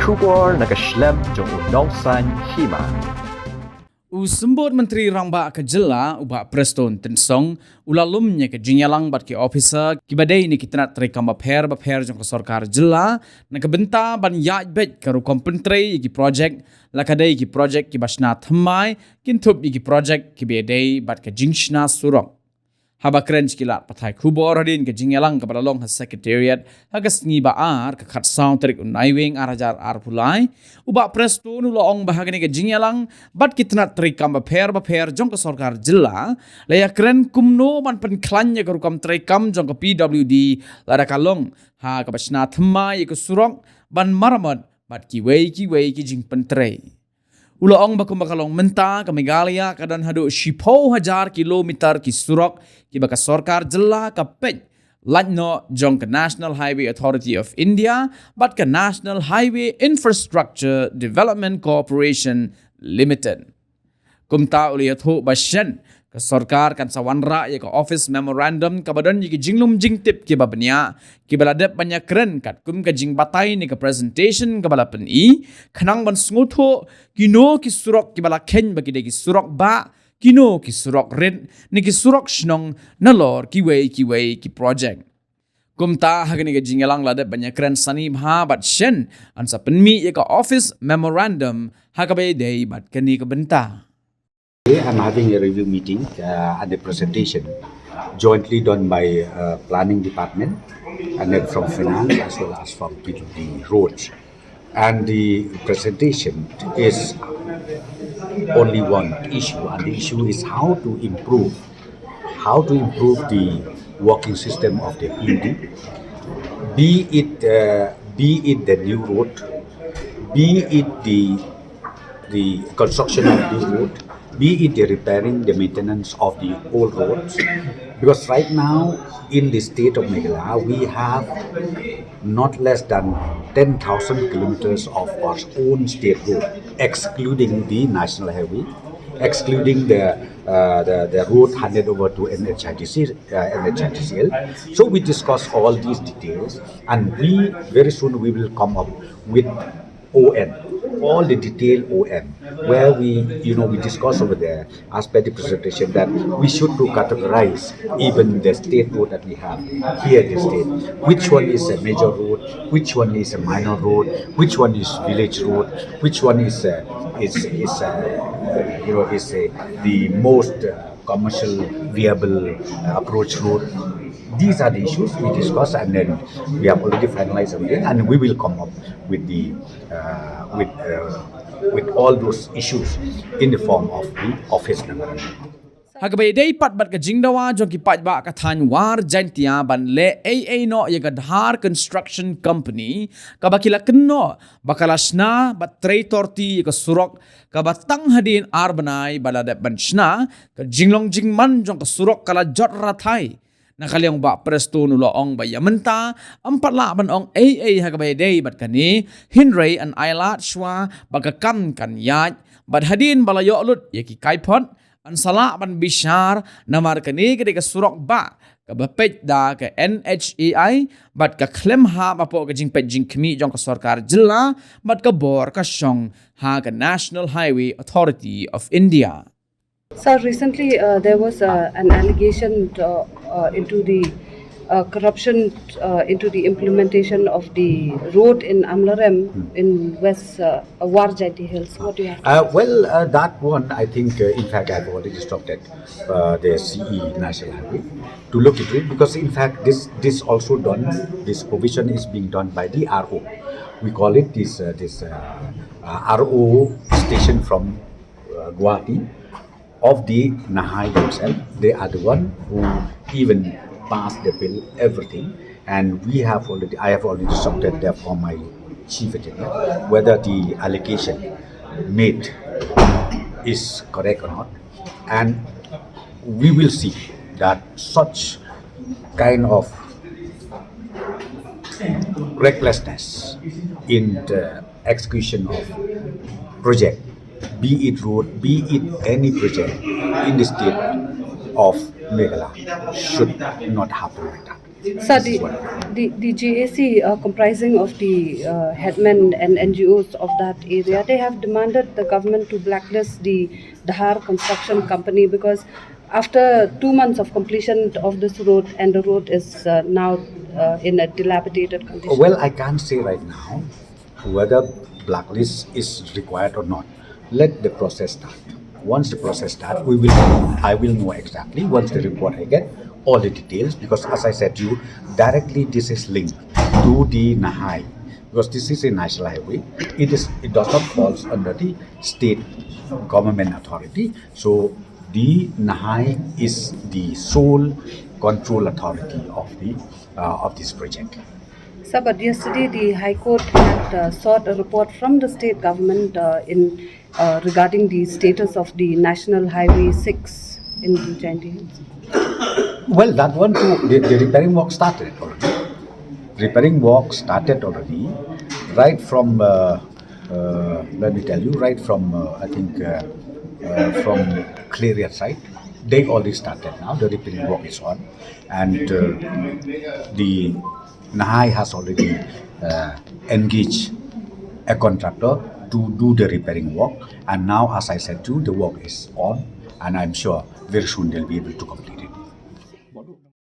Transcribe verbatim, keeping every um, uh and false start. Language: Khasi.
Khubor na ka shlem jong u Nongsaiñ Hima. U Symbud Myntri Rangbah ka Jylla, u Bah Prestone Tynsong, u la lum ïa ka jingïalang bad ki officer kiba dei na ki tnat treikam bapher bapher jong ka sorkar jylla, na ka bynta ban ïaid beit ka rukom pyntrei ïa ki projek, la ka dei ki projek kiba shna thymmai, kynthup ïa ki projek kiba dei bad ka jingshna surok. Haba kren sha ki lad pathai khubor hadien ka jingïalang kaba la long ha Secretariat ha ka sngi ba ar, ka khatsaw tarik u Naiwieng ar hajar arphew lai, u Bah Prestone u la ong ba ha kane ka jingïalang bad ki tnat treikam bapher bapher jong ka sorkar jylla, la ïakren kumno ban pynkhlaiñ ïa ka rukom treikam jong ka P W D, lada ka long ha kaba shna thymmai ïa ka surok, ban maramot bad kiwei kiwei ki jingpyntrei. U la ong ba kumba ka long mynta, ka Meghalaya ka don haduh shiphew hajar kilometer ki surok kiba ka sorkar jylla ka peit, lait noh jong ka National Highway Authority of India bad ka National Highway Infrastructure Development Corporation Limited. Kumta u la ïathuh ba shen ka sorkar kan sa wanrah ïa ka office memorandum kaba don ïa ki jinglum jingtip kiba bniah, kiba la dep ban ïakren katkum ka jingbatai ne ka presentation kaba la pyni, khnang ban sngewthuh kino ki surok kiba la kheiñ ba ki dei ki surok bah, kino ki surok rit, ne ki surok shnong, nalor kiwei kiwei ki projek. Kumta ha kane ka jingïalang la dep ban ïakren sani bha bad shen yn sa pynmih ïa ka office memorandum ha kaba ïadei bad kane ka bynta. Today I'm having a review meeting uh, and a presentation jointly done by uh, planning department and then from finance as well as from P W D roads. And the presentation is only one issue, and the issue is how to improve, how to improve the working system of the P W D, be it uh, be it the new road, be it the the construction of new road, be it the repairing, the maintenance of the old roads. Because right now, in the state of Meghalaya, we have not less than ten thousand kilometers of our own state road, excluding the national highway, excluding the uh, the, the road handed over to N H I D C, uh, N H I D C L. So we discuss all these details, and we very soon we will come up with O M, all the detailed O M, where we, you know, we discuss over there as per the presentation that we should to categorize even the state road that we have here in the state. Which one is a major road? Which one is a minor road? Which one is village road? Which one is a, is is a, you know is a, the most uh, commercial viable uh, approach road? These are the issues we discuss, and then we have already finalized everything, and we will come up with the uh, with uh, with all those issues in the form of the office memorandum. Ha kaba ïadei pat bad ka jingdawa jong ki paidbah ka thaiñ War Jaintia ban leh ei ei noh ïa ka Dhar Construction Company, kaba ki la kynnoh ba ka la shna bad trei torti ïa ka surok kaba tang hadien ar bnai ba la dep ban shna, ka jinglong jingman jong ka surok ka la jot rathai. Na ka liang Bah Prestone u la ong ba ïa mynta ym pat lah ban ong ei ei ha kaba ïadei bad kane, hynrei yn ailad shuwa ba ka kam kan ïaid bad hadien ba la ïoh lut ïa ki kaiphod, yn sa lah ban bishar namar kane ka dei ka surok bah kaba peit da ka N H A I bad ka khlem hap hapoh ka jingpeit jingkhmih jong ka sorkar jylla bad ka bor ka shong ha ka National Highway Authority of India. Sir, recently uh, there was uh, an allegation uh, uh, into the uh, corruption uh, into the implementation of the road in Amlarem in West uh, War Jaintia Hills. What do you have? Uh, well, uh, that one, I think, uh, in fact, I've already instructed uh, the C E National Highway to look into it, because, in fact, this this also done. This provision is being done by the R O. We call it this uh, this uh, uh, R O station from uh, Guwahati of the Nahai themselves. They are the one who even passed the bill, everything. And we have already, I have already instructed, therefore, my chief engineer, whether the allegation made is correct or not. And we will see that such kind of recklessness in the execution of project, be it road, be it any project in the state of Meghalaya, should not happen like that. So the, the, the G A C, uh, comprising of the uh, headmen and N G Os of that area, they have demanded the government to blacklist the Dhar Construction Company because after two months of completion of this road, and the road is uh, now uh, in a dilapidated condition. Well, I can't say right now whether blacklist is required or not. Let the process start. Once the process starts, we will. I will know exactly once the report I get all the details, because as I said to you, directly this is linked to the Nahai, because this is a national highway. It is. It does not falls under the state government authority. So the Nahai is the sole control authority of the uh, of this project. Sir, but yesterday the High Court had uh, sought a report from the state government uh, in uh, regarding the status of the National Highway six in the Jaintia Hills. Well, that one too, the, the repairing work started already. Repairing work started already, right from uh, uh, let me tell you, right from uh, I think uh, uh, from Khliehriat side, they already started now. The repairing work is on, and uh, the Nahai has already uh, engaged a contractor to do the repairing work. And now, as I said to you, the work is on, and I'm sure very soon they'll be able to complete it.